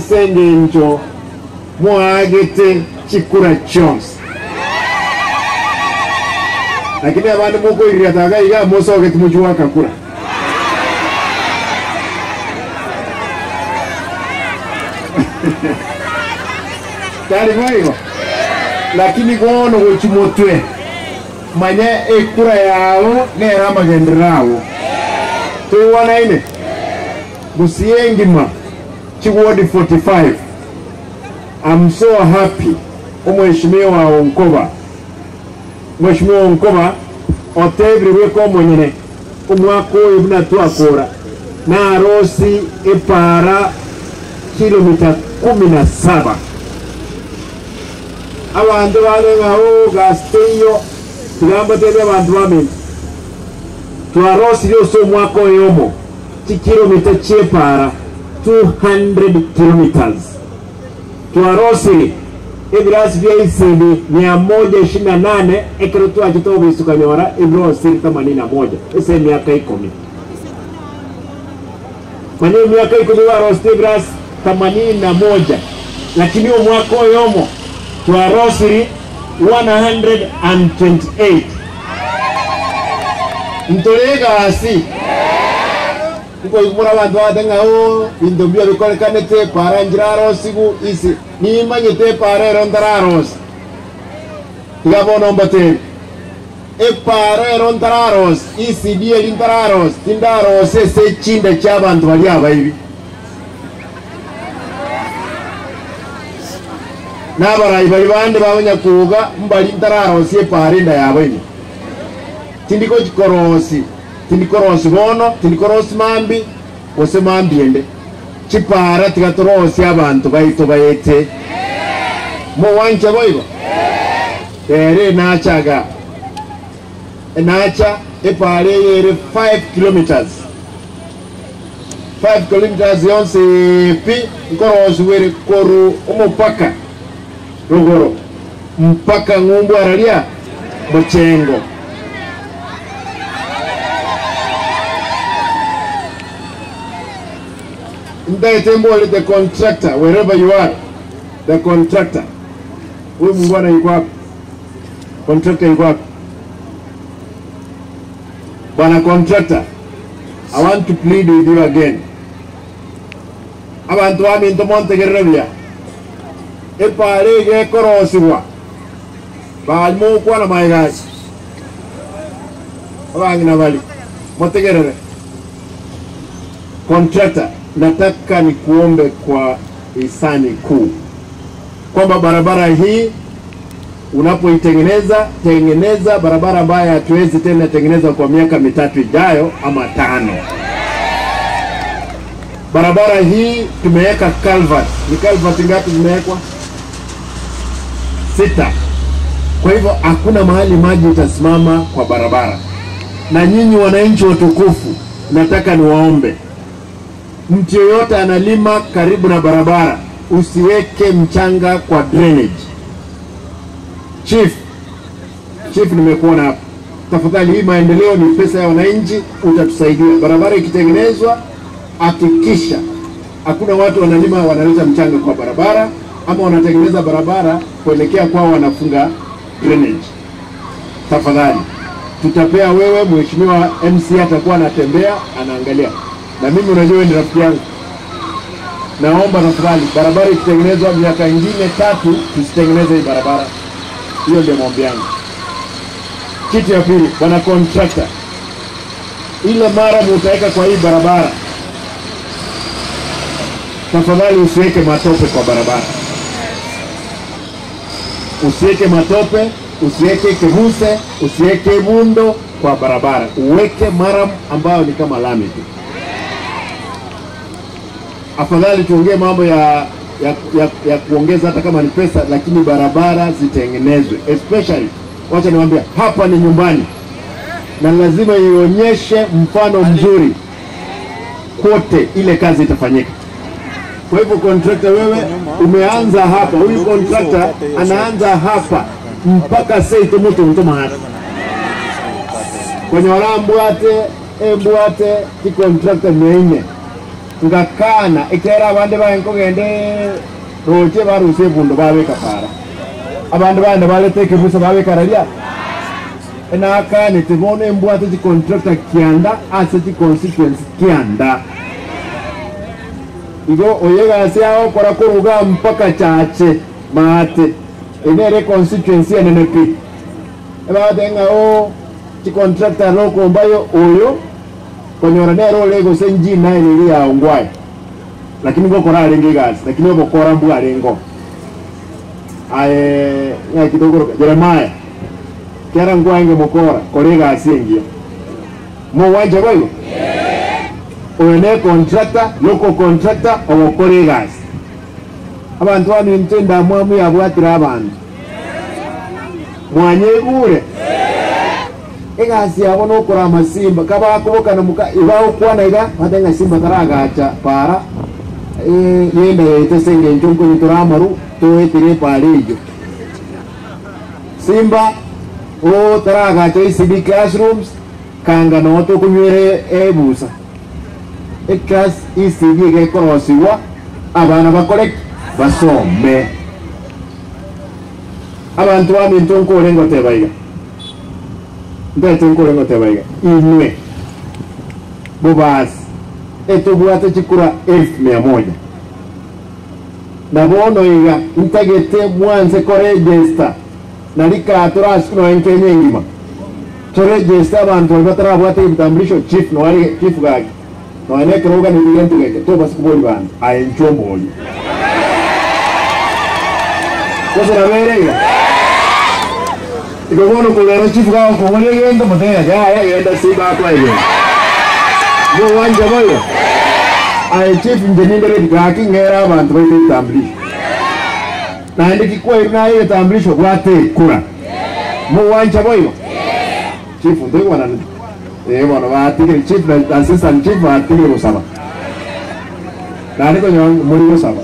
Ase engencho mwaagete chikura chionsi. Lakini abande mokoirirata iga iga mosoke timochi goaka kura. Tari boigo? Lakini bono gochia motwe, manya ekura yao nere amagenderero ao. Toigwanaine? Gusii engima chiwodi 45 am so happy omweshimiwa Onkoba Mweshimiwa Onkoba otebire bweka omonyene omwaka oyo buna twakora narosi epaara kilomita kumi na saba abanto bande ng'a oo gasi teiyo tiga mbatebie abanto baminto twarosirie ase omwaka oyomo chikilomita chi'epaara 200 kilometres. Twarosirie ebirasi bia isini mia moja ishirini na nane ekero twachete obisi tokanyora ebirosiri themanini na moja ase emiaka ikomi. Manya emiaka ikomi barosirie ebirasi themanini na moja, lakini omwaka oyomo twarosirie 128. Ntore egasi. Nkoigwa abanto bagoteba ng'a oo, binto mbuya bikorekanete, epaara nchirarosigu isi. Nimanyete epaara ero ntararosia. Tiga bono mbateebie, epaara ero ntararosia, ECD eria ntararosia, tindarosia ase chinda chi'abanto baria abaibi. Na abarai baria bande babanyakuuga mbari ntararosia epaara enda yabo ime. Tindi gochi korosi, tindi korosi bono, tindi korosi mambi, gose mambi ende. Chipaara tiga torosie abanto baito baete. Mogwancha boigo? Ere enacha igaa. Enacha epaara eye ere 5 kilometres. 5 kilometres yonsi pi nkorosigwa ere korwa omopaka rogoro mpaka ng'umbu araria mochengo. Ntaete mbore the contractor wherever you are, the contractor. Huyu mungwana yuko wapi? Contractor yuko wapi? Bwana contractor, I want to plead with you again. Abanto baminto montegerere buya. Epaara eye ekorosigwa, baria mogokwana magega aya, abang'ina baria, motegerere. Contractor, nataka nikuombe kwa hisani kuu kwamba barabara hii unapoitengeneza, tengeneza barabara ambayo hatuwezi tena tengeneza kwa miaka mitatu ijayo ama tano. Barabara hii tumeweka culvert. Ni culvert ngapi zimewekwa? Sita. Kwa hivyo hakuna mahali maji itasimama kwa barabara. Na nyinyi wananchi watukufu, nataka niwaombe, mtu yeyote analima karibu na barabara, usiweke mchanga kwa drainage. Chief, Chief, nimekuona hapa. Tafadhali, hii maendeleo ni pesa ya wananchi, utatusaidia. Barabara ikitengenezwa, hakikisha hakuna watu wanalima wanaleta mchanga kwa barabara, ama wanatengeneza barabara kuelekea kwao wanafunga drainage. Tafadhali, tutapea wewe, mheshimiwa MC atakuwa anatembea anaangalia, na mimi unajua wewe ni rafiki yangu. Naomba tafadhali, barabara ikitengenezwa miaka ingine tatu, tusitengeneze hii barabara. Hiyo ndio maombi yangu. Kitu ya pili, bwana contractor, ile mara mutaweka kwa hii barabara, tafadhali usiweke matope kwa barabara, usiweke matope, usiweke kebuse, usiweke bundo kwa barabara, uweke maram ambayo ni kama lami tu. Afadhali tuongee mambo ya ya, ya, ya kuongeza hata kama ni pesa, lakini barabara zitengenezwe. Especially, wacha niwaambie, hapa ni nyumbani na lazima ionyeshe mfano mzuri kote, ile kazi itafanyika. Kwa hivyo contractor, wewe umeanza hapa, huyu contractor anaanza hapa mpaka seito mutu mtuma hapa kwenye warambwate embwate ti contractor 400. Ngakana, ekiagera abande baye nkogenda roche barusia ebundo babeka para, abande bagenda bareta ekebusa babeka raria. Enakanete bono embwate chicontractor kianda ase chiconstituency kianda. Igo oyo egasi agokora koruga mpaka chache maate. Eye nere econstituency enene pi. Ebagoteba ng'a oo chicontractor rokombayo oyo konyora nere ore gose G9 eria ya Ongwae. Lakini ngokora arenge egasi lakini obokora mbwarengeo. Aye ng'aki tokoroka Jeremiah, kera nkwaenge mokora, kora egasi engiya. Mogwancha boigo? Oyo ne contractor, local contractor ogokora egasi. Abanto baminto endamwamu yabwatire abanto. Mwanyeigure? Egasi yabo nokorama simba, kabakobokana moka ibagokwana iga, batebe ng'a simba taragacha para yenda yaito ase engencho nkonywa tore amaru toetire epara eyio. Simba oo taragacha ECD classrooms kanga noo tokonywera ebusa. Eclass ECD egekorosigwa abana bakore ki? Basome. Abanto baminto nkore ngoteba iga, ntaete nkore ngoteba iga, inwe bobasi etobwate chikura elfu mia moja, na bono iga ntagete mwanse koregesta na rikaa torasike nonya Kenya engima, toregeste abanto baria batarabwate ebitambulisho, chief noare chief gaki nonya nekero oganetie gento geke tobasa kobori banto, aye inchuo omorie. Gose nabere iga? Igo bono korwa ero chief gagokoboria egento, motebie ng'a yaya genda simba akoe egento. Mogwancha boigo? Aye chief inche ninde ready gaki ng'ere abanto baito ebitambulisho. Naende ki kwairwe naye egetambulisho bwata ekura. Mogwancha boigo? Chief ntoigwananeti? Ee bono batigire chief na assistant chief batigire gosaba. Naende konyora mori gosaba.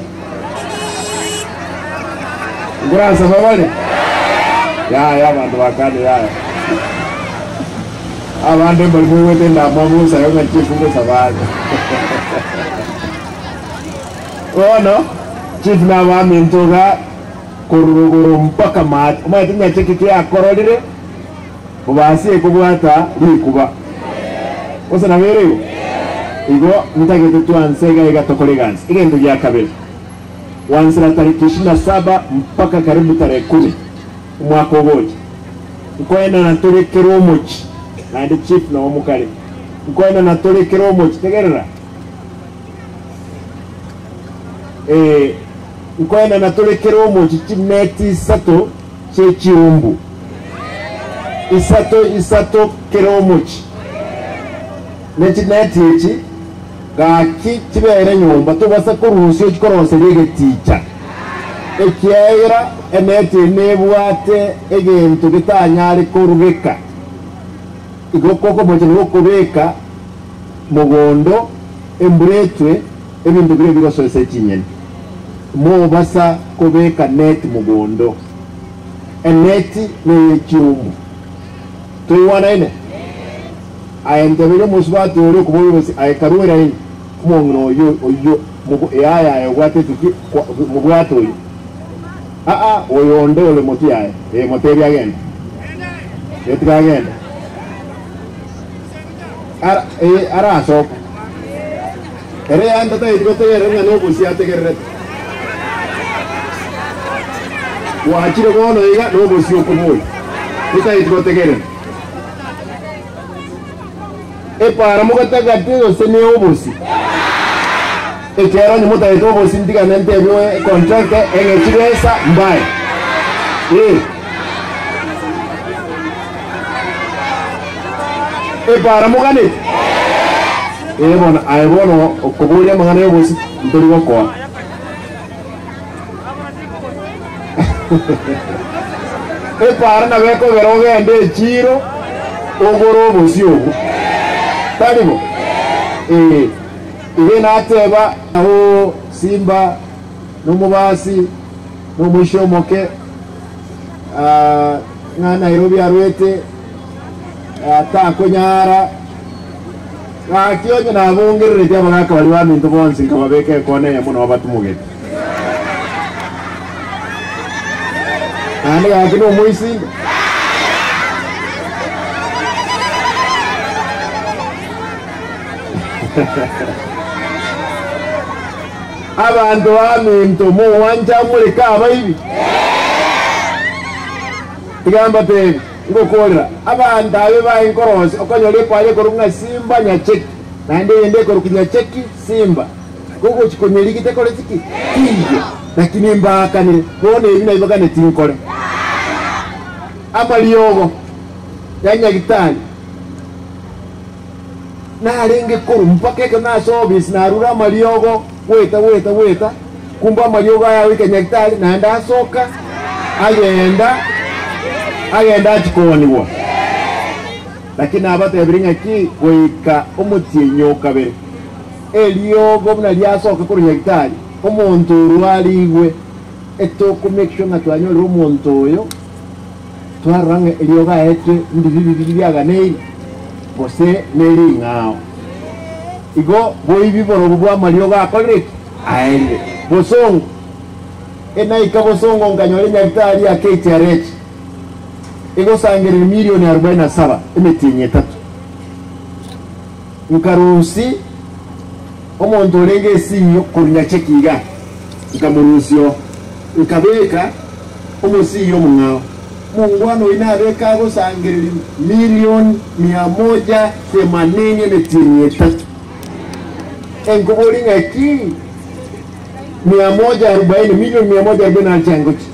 Nkorasaba bare? Yaya abanto ba kane yaya. Abande mbari moigwete endamwamu gosayo ng'a chief ngosaba are. Bono chief nabaminto iga korwa rogoro mpaka mache. Omanyete nyacheke ki akororire? Bobasi ekobwata rikuba. Gose nabo ere igo? Igo ntagete twanse iga iga tokore egasi. Egento gia kabere, gwansera tariki ishirini na saba mpaka karibu tarehe kumi omwaka ogocha, nkoenana tore kera omochie, naende chief noo mokare, nkoenana tore kera omochie, tegerera, ee, nkoenana tore kera omochie chineti isato chie chiumbu. Isato isato kera omochie, ne chineti echi gaki chibere nyomba, tobasa korusia ochikoroseria egeticha, ekiagera eneti eye nebwate egento getanyare korugeka. Igo kokomocha nigo okobeka mogondo embura etwe, ebinto biria bigosoa ase chinyeni. Mobasa kobeka neti mogondo. Eneti neye chiumbu. Toigwanaine? Aye nteberia omosubati oria okoboria obosie, aye karue raini, omong'ina oyio oyio mobo yaya aye obwate etuki kwa mobwate oyio. Aa oyo onde ore motwe yaye, ee motebie agende. Ee tiga agende. Ara ee arasoka. Ere yande tageti gotegerera ng'a nobosie ategererete. Gwachire bono iga nobosie okoboria, totageti gotegerera. Epaara mogatagete gose ne obosie? Ekiagera onye motagete obosie ntigane ntebie econtractor eng'e chibesa mbae. Ee. Epaara moganeti? Ee bono, aye bono okoboria amang'ana y'obosie ntori gokoa. Epaara nabo ekogera ogende echiiro ogore obosie obwo. Tari bo? Ee. Igo nateba, Oo, Simba, nomobasi, nomoisia omoke, ng'a Nairobi arwete, takonyara. Gaki onye nabongereretie abagaaka baria baminto bonsi nkababeka ekona eyemo nabo batumogete. Naende gaki nomoisinde. Abanto baminto mogwancha moreke abaibi? Tiga mbateebie, ngokoorera, abanto abe baye nkorosia, okonyora ekware ekorokwa ng'a Simba Nyacheki, naende eyende ekorokwa Nyacheki Simba, kogochia konyerigia tekoreti ki? Teiyo. Naki nimbaakanire, bono ebi nabibakaneti nkore. Amariogo ya Nyagitari narenge korwa mpaka ekero nase ofisi narure amariogo goeta goeta goeta, kumbe amariogo aya agoika Nyagitari naende asoka agenda agenda achia koonigwa. Lakini nabatebirie ng'aki goika omotienyi o kabere, eriogo buna riasoka korwa Nyagitari, omonto orwarigwe, etoko make sure ng'a twanyorire omonto oyo, Twarora ng'a eriogo aetwe ndibi bibiri biaganeiri, gose nering'ao. Igo boibi borobwo bw'amariogo akorire ki? Aerire. Bosongo. Enaika bosongo nkanyora enyagitari ya KTRH egosangereria milioni arobaini na saba emetienyi etato. Nkarusia omonto orenge esiiyo korwa Nyacheki igaa, nkamorusia oo, nkabeka omosiiyo omong'ao. Mongwana oyio nabeke agosangereria milioni mia moja themanini emetienyi etato. Enkobori ng'aki? Mia moja arubaini, milioni mia moja arubaini naro chiangochi.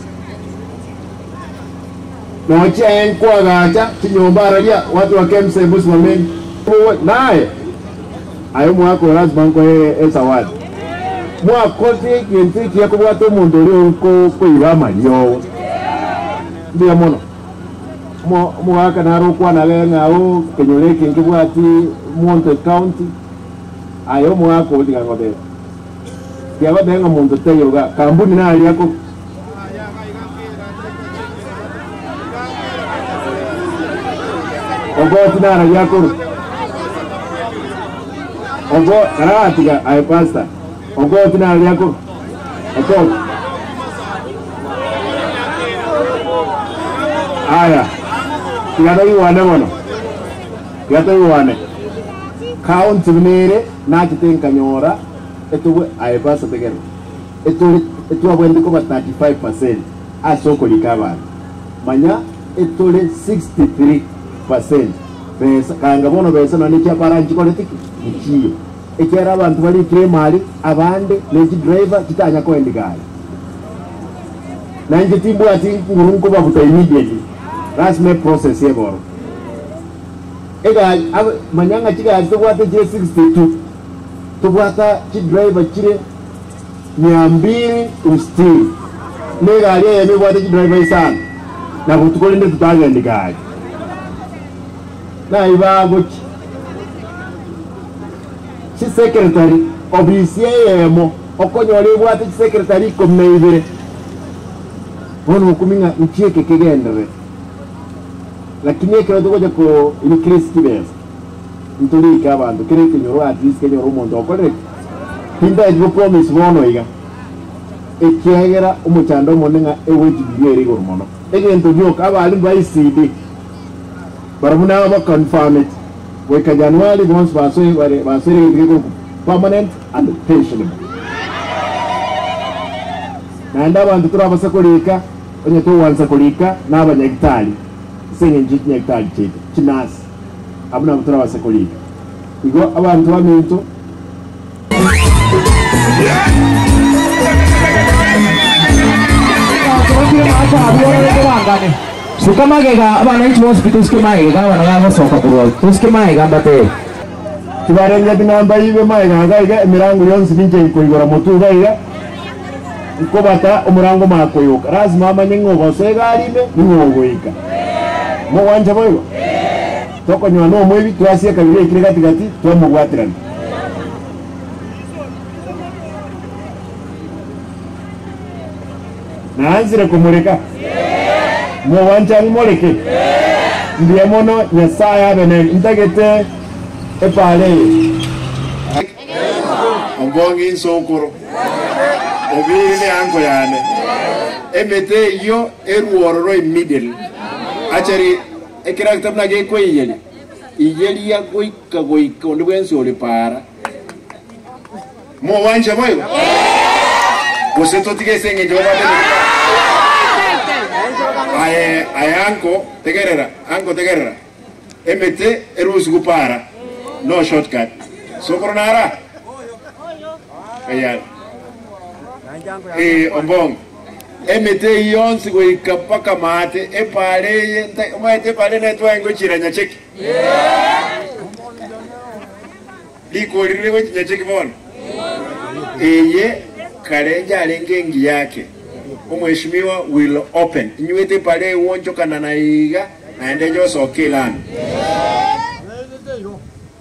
Nochia enkoagacha chinyomba araria watu wa Kemsa hebu simameni. Naye aye omwaka oyo lazima nkoe esawadi. Mwakosie egento ekiya kobwata omonto oria okoiba amariogo. Mbuya mono. Omogaka naro okwana iga ng'a oo kenyoro eke nkebwati monto ecounty. Aye omogaka oo tiga ngotebe. Tiga goteba ng'a monto taiyo igaa. Kampuni naria ako. Ogoti nararia akorwa. Ogo karatiga aye pastor. Ogoti nararia akorwa. Okoti. Aya. Tiga toigwane bono. Tiga toigwane. County buna ere nachete nkanyora etogwe aye pastor tegerera. Etore etwabwenerete koba 35 percent ase okorika abanto, manya etore 63 percent besa kanga bono besa nonya ne chiapara nchikoreti ki? Nchiyo. Ekiagera abanto barikire emari abande ne chidriver chitanya koendi gari. Na inche timbwati nguru nkobabuta immediately, lasima eprocess ebe ororo. Egari manya ng'a chigari tobwate chire 62, tobwata chidriver chire. Mia mbili usitini, na egari eyemo ebwate chidriver isano, na botuko rende totagenda egari. Nai bagochia chisecretary ofisi eyemo okonyora ebwate chisecretary ikomi na ibere. Bono okumia ng'a nki eke kegendererete. Lakini ekero togocha ko increase chibesa, ntorike abanto kera ekenyoro at least kenyore omonto okorire ki? Tintageti go promise bono iga, ekiagera omochando omonene ng'a ewage bill ere igoro mono. Egento gioka abalimu ba ECD barabwo nabo ba confirmeti goika January bonsi basoe bare basoire egento gekorokwa permanent and pensionable. Naende abanto torabase korika onye togwansa korika na abanyagitari ase eng'encho ye chinyagitari chiaito, chinurse, abwo nabo torabase korika. Igo abanto baminto. Suka magega, abananchi bonsi pi tosuke magega, abana bagosoka korwa tosuke magega mbatebe. Tibarengeti ng'a mbaigwe magega iga iga, emirango yonsi ninche nkoigora motwe iga iga, nkobata omorango omanye koyoka. Lasima amanye ng'a ogosoa egari ime, ning'o ogoika. Mogwancha boigo? Tokonyora nomoibi, twasieka biria ekire gati gati, twamobwaterana. Naansire komoreka? Mogwancha ng'moreke? Mbuya mono, Nyasae abe nere. Ntagete. Epaara eye. Ombong'i insokoro, obiri ne anko yane. Emete eyio erwororo immediately. Achari ekeragita buna gekoiyeria, iyeria goika goika onde bwensi ore paara. Mogwancha boigo? Gose totige ase engencho babwate emete paara? Aye, aye anko, tegerera, anko tegerera. Emete erusigu para no short cut. Sokoro nara? Eya. Eh, ombongo. Emete eyio yonsi goika mpaka maate epara eye nta- omanyete epara eye netwaye ngochira Nyacheki. Rikori rire gochi Nyacheki bono. Eye kare yarenge engiya ake. Omweshimiwa will open. Inywete epara eye gwonchokana na iga naende nyosoke elami.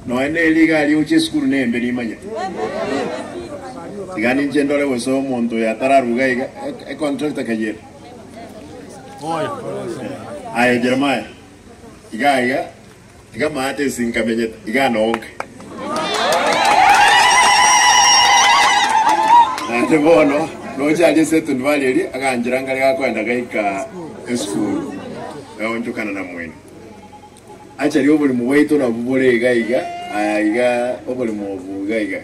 Nonya neri iga aria gochia esukuru nembe nimanyete. Tiga ninche ndore gose omonto oyo atararuga iga econtractor kayere. Aye Jeremiah, iga iga Tiga maate ase nkamenyete iga nonke. Naende bono noche aria ase etundubari eria, aganchera nkare gakoenda gaika esukuru, gaonchokana na mwene. Acharia oborimo bwaito nabwo bore iga iga, aya iga oborimo obo iga iga.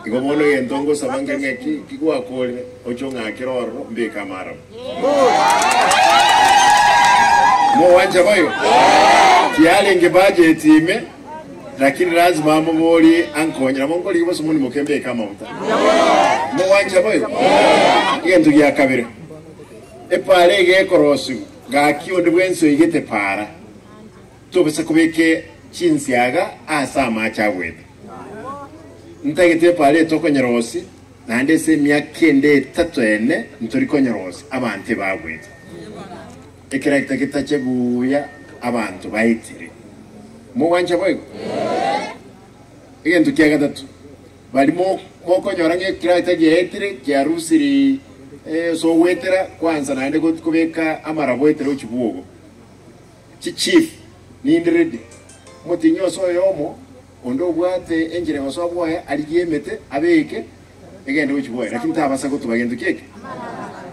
Igo bono egento ngosaba nke ng'eki, ki gwakorire, oche ong'akere ororo, mbeke amaarabo. Mogwancha boigo? Tiarenge budget ime, lakini lazima amoborie ankonye. Nabo nkorigia bosomoni moke mbeke amaguta. Mogwancha boigo? Egento gia kabere, epaara iga ekorosigwa, gaki onde bwensi oigete paara, tobasa kobeka chinsiaga ase amache agwete. Ntagete epaara eye tokonyerosia, Naende ase emiaka ende etato ene ntori konyorosia abanto ebagwete. Ekerakita getache buya abanto baetire. Mogwancha boigo? Egento kia gatato, baria mokonyora ng'a ekerakita giaetire kiarusiri ase ogwetera kwansa naende kobeka amarabo etera gochia bwogo. Chichief ninde ready. Omotinyi ase oyomo Onde obwate enchera egosoa bwoye arigie emete abeke egende gochia bwoye, lakini tabasa gotuba gento kieke.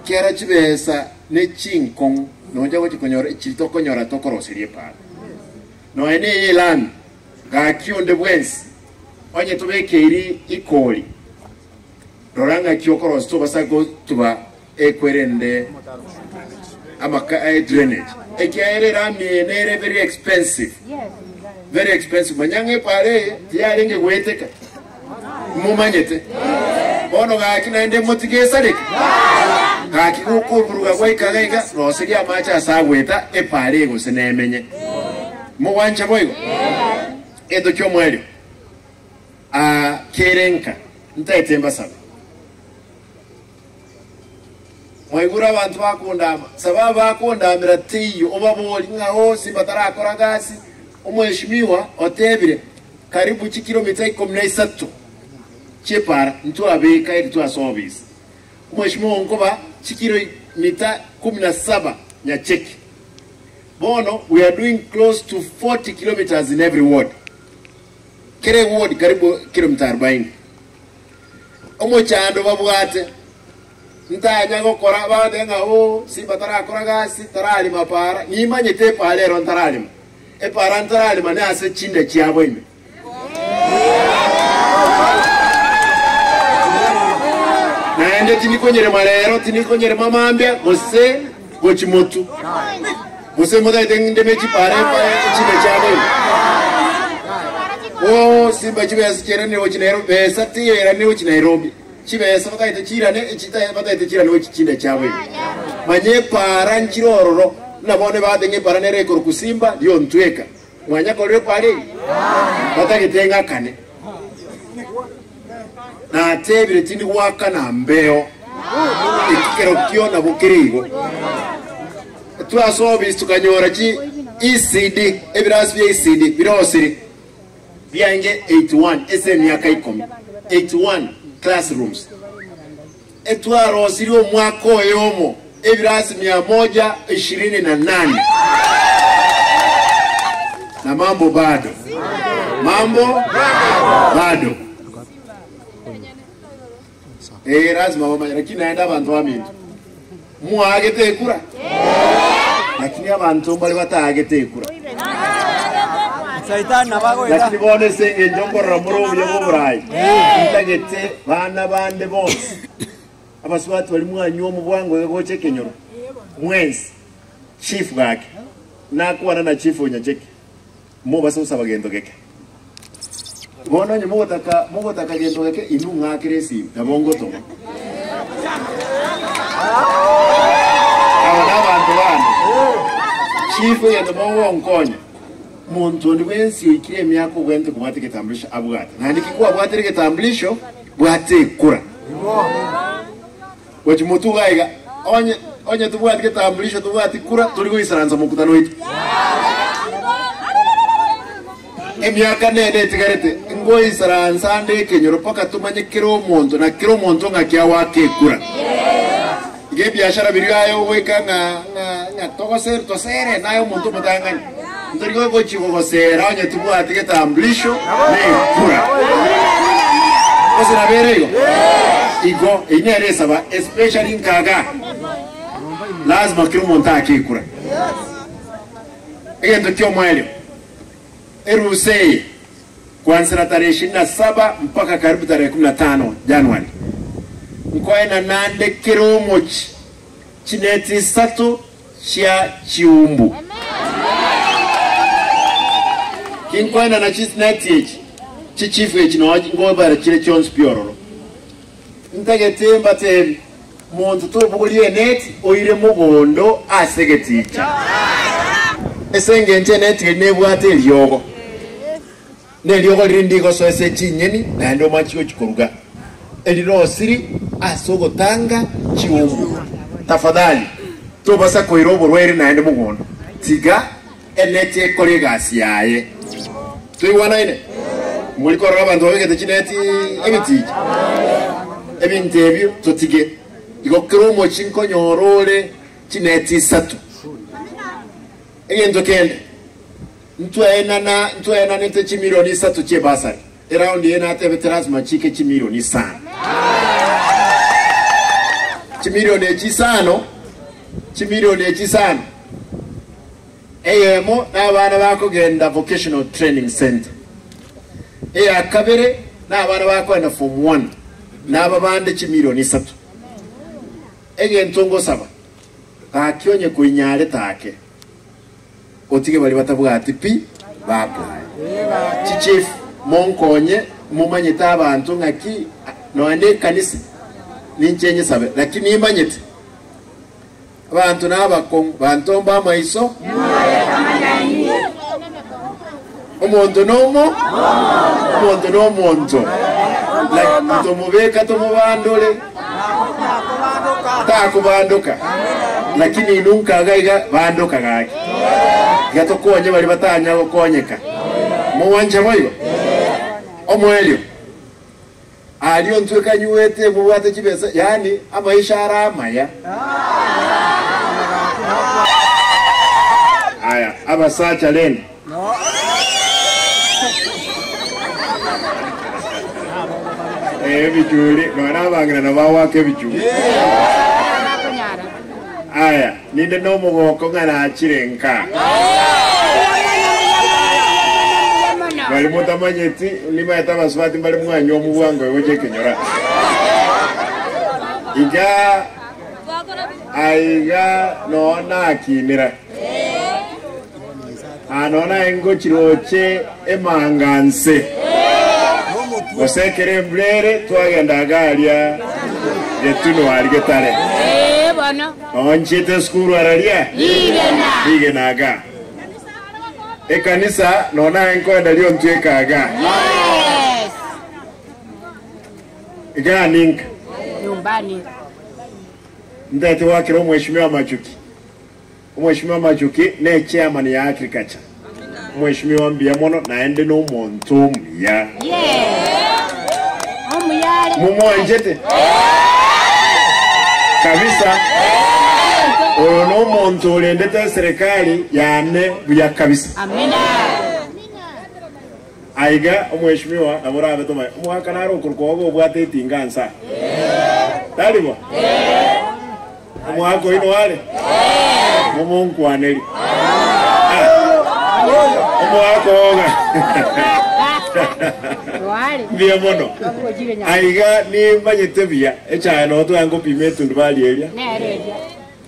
Kera chibesa ne chinkong'u noncha gochia konyora echiri tokonyora tokoroseria epaara. Nonya neye elami, gaki onde bwensi onye tobekeiri ikori, rora ng'aki okorosia tobasa gotuba ekwerende amaka eh, drainage ekiagera erami eye nere very expensive very expensive manya ng'a epara eye tiyarenge goeteka momanyete bono gaki naende motige esareke gaki gokoburuga gwaika iga iga roseria amache ase agoeta epara eye gose nemenye mogwancha boigo egento kiomoerio ah, kere nka ntaete mbasabe Mwaigure abanto bakondama, sababu bakondamera teiyo, obaborie ng'a oo simba tarakora gasi. Omweshimiwa otebire karibu chikilomita ikomi na isato chi'epaara ntwabeka eri twasobisa. Omweshimiwa onkoba chikilomita kumi na saba Nyacheki. Bono we are doing close to 40 kilometers in every ward. Kera eward karibu kilomita arobaini. Omochando babwate, ntanya gokora bagoteeba ng'a oo Simba tarakora gasi, tararima paara. Nimanyete epaara ero ntararima. Epaara ntararima nase chinda chiabo ime. Naende tindikonyerema rero, tindikonyerema mambia, gose gochia motu. Gose motagete ndeme chipaara chinda chiabo ime. Oo Simba chibesa chiairanirie gochia Nairobi, besa tiyairanirie gochia Nairobi. Chibesa batagete chiirane, echi batagete chiirane gochia chinda chiabo ime. Manya epaara nchire ororo, buna bono ebate ng'a epaara nere ekorokwa Simba riontweka. Mwanyakorire epaara eyio? Batagete ng'akane. Natebire tindi goakana mbeo, ekero kio nabo kere igo. Twasobis tokanyora chi ECD, ebirasi bia ECD birosiri biange 81 ase emiaka ikomi, 81 classrooms. Etwarosirie omwaka oyomo ebirasi mia moja ishirini na nane na mambo bado. Mambo bado. Eh, lazima bamanye lakini naende abanto baminto mwaagete ekura lakini abanto mbare bataagete ekura Saitani nabo agoeta. lakini bono ase eng'encho nkorora more obuya bwa oborai ntagete bana bande bonsi abasubati baria mwanywa omobwango iga gocha ekenyoro mwensi chief gaki nakwana na chief onyacheki Mobase gosaba gento geke. Bono onye mogotaka mogotaka gento geke, inwe ng'akere esimi, nabo ngotoma. Aba nabanto bane. Chief egento mogonkonya, monto onde bwensi oikire emiaka obwenerete kobwata egetambulisho abwate. Naende ki kwabwatire egetambulisho, bwata ekura. Gochia motwe iga iga, onye onye tobwati getambulisho tobwati kura, tori goisaransa mokutano oito. Emiaka nene etigarete, ngoisaransa ande ekenyoro mpaka tomanye kera omonto na kera omonto ng'aki agoaka ekura. Iga ebiashara biria aye ogoika ng'a ng'a ng'a togosere tosere naye omonto omotang'ani. Ntori gochia gogosera onye tobwati getambulisho na ekura. Gose nabo ere igo? Igo, eyio nere esaba especially nkaga. Lazima kera omonto aake ekura. Egento ki'omoerio, erusa eye kwansera tarehe ishirini na saba mpaka karibu tarehe kumi na tano January, nkoena nande kera omochie chineti isato chia chiumbu. Tinkoenana chineti echi, chichifu echi noo ngobera chire chionsi pi ororo. Ntagete mbatebi, monto tobogoria eneti oire mogondo ase egeticha. Ase engencho eneti eri nebwate eriogo, na eriogo riria ndigosoa ase chinyeni naende omache gochia koruga. Erirosiri ase ogotanga chiumbu. Tafadhali, tobasa koira oborwaire naende mogondo. Tiga eneti ekore egasi yaye. Toigwanaine? Mori korora abanto babegete chineti ebiticha? Ebinto ebio totige. Igo kera omochie nkonyora ore chineti isato. Egento kende, ntwaenana ntwaenanete chimilioni isato chi'ebasari. Eraundi eye natebete lasima chike chimilioni isano. Chimilioni echi isano, chimilioni echi isano, eyemo nabana bakogenda vocational training centre, eya kabere nabana bakogenda form one, naba bande chimilioni isato. Egento ngosaba, gaki onye koinyarete ake. Otige baria batabwati pi bakoe. Chichief monkonye momanyete abanto ng'aki nonya ne ekanisa ninche nyesabe lakini nimanyete abanto nabakong'u bantomba amaiso omonto nomo omonto nomonto lakini tomobeka tomobandore Takobandoka, lakini inwe nkaga iga bandoka gaki. Iga tokonye baria batanya gokonyeka. Mogwancha boigo? Omoerio, aria ontwe kanyuete mobwate chibesa, yaani amaisha are amaya. Aya, abasacha rende. Eh, ebichuri nonya abang'ina nabo bagoaka ebichuri. Aya, ninde nomogoko ng'a nachire nka. Bari motamanyeti, nimaete abasubati mbare mwanywa omobwango oyo gocha ekenyora. Iga aiga noo nakinera. Aa nonya naye ngochiroche emanga nse, gose ekero embura ere twagenda iga aria getunwa aria getare. Nonya nchiete esukuru araria rigena iga. Ekanisa nonya naye nkoenda riontweka iga. Iga ninka. Ntagete goakera omweshimiwa Machuki. Omweshimiwa Machuki ne chairman ya agriculture. Omweshimiwa mbuya mono naende nomonto omuya. Mumwanchete? Kabisa. Oyo nomonto orendete eserekari yane buya kabisa. Aiga omweshimiwa nabo orabe tomanye omogaka nare okorokwa ogo obwate etinga nsa. Tari bo? Omogaka oino are? Momonkwaneri. Omogaka oga. Mbuya mono. Aiga nimanyete buya echae noo twaya ngopima etundubari eria.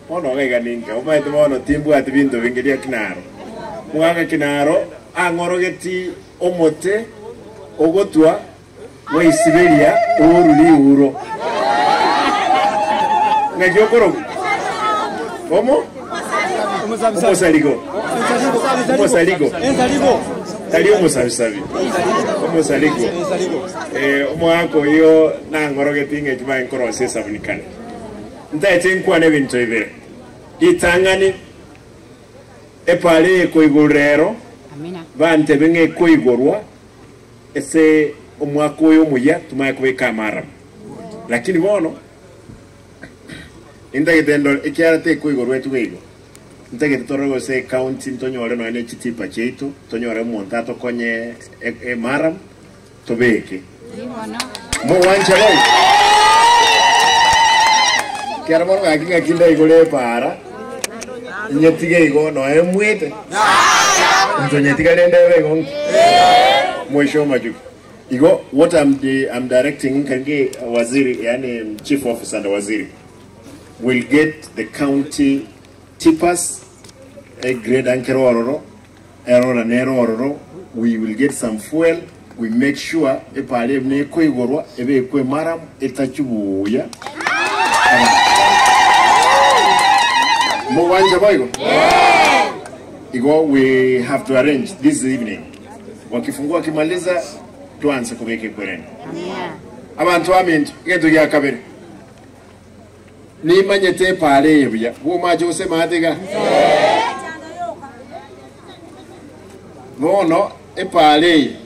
Bono iga iga ninke, omanyete bono timbwati binto binge ria kinaro. Omogaka kinaro ang'orogeti omote ogotwa bwaisiberia oru riuro. Ng'aki okorokwa? Omo? Omosarigo. Omosarigo. Tari omosabisabi. Omosarigo. Eh, omogaka oyio nang'orogeti ng'aki baye nkorosia esabuni kare. Ntaete nkwane ebinto ibere. Ritang'ani, epaara eye ekoigorwa rero, bantebe ng'a ekoigorwa ase omwaka oyo omoyia, tomanye kobeka amaaramu. Lakini bono, intagete ndore, ekiagera tekoigorwa etugo igo, ntagete torore gose ecounty ntonyore nonya ne chitipa chiaito, tonyore omonto atokonye emaaramu, tobeke. Mogwancha boigo? Kera bono gaki ng'aki ndaigore epaara, nyetige igo noe mwete. Inche nyetiga rende ebe igo nki? Mwisho omachuki. Igo what I'm, di, I'm directing nkange waziri, yani chief officer and waziri will get the county tippers a grade ankere ororo Erora nere ororo, we will get some fuel, we make sure epaara eye nekoigorwa ebekwe emaramu etachwe buya abanto baye. Mogwancha boigo? Igo we have to arrange this evening wakifungua wakimaliza twanse kobeka ekwerende. Abanto baminto, egento gia kabere nimanyete epaara eye buya, bwomache gose maate iga? Bono epaara eye.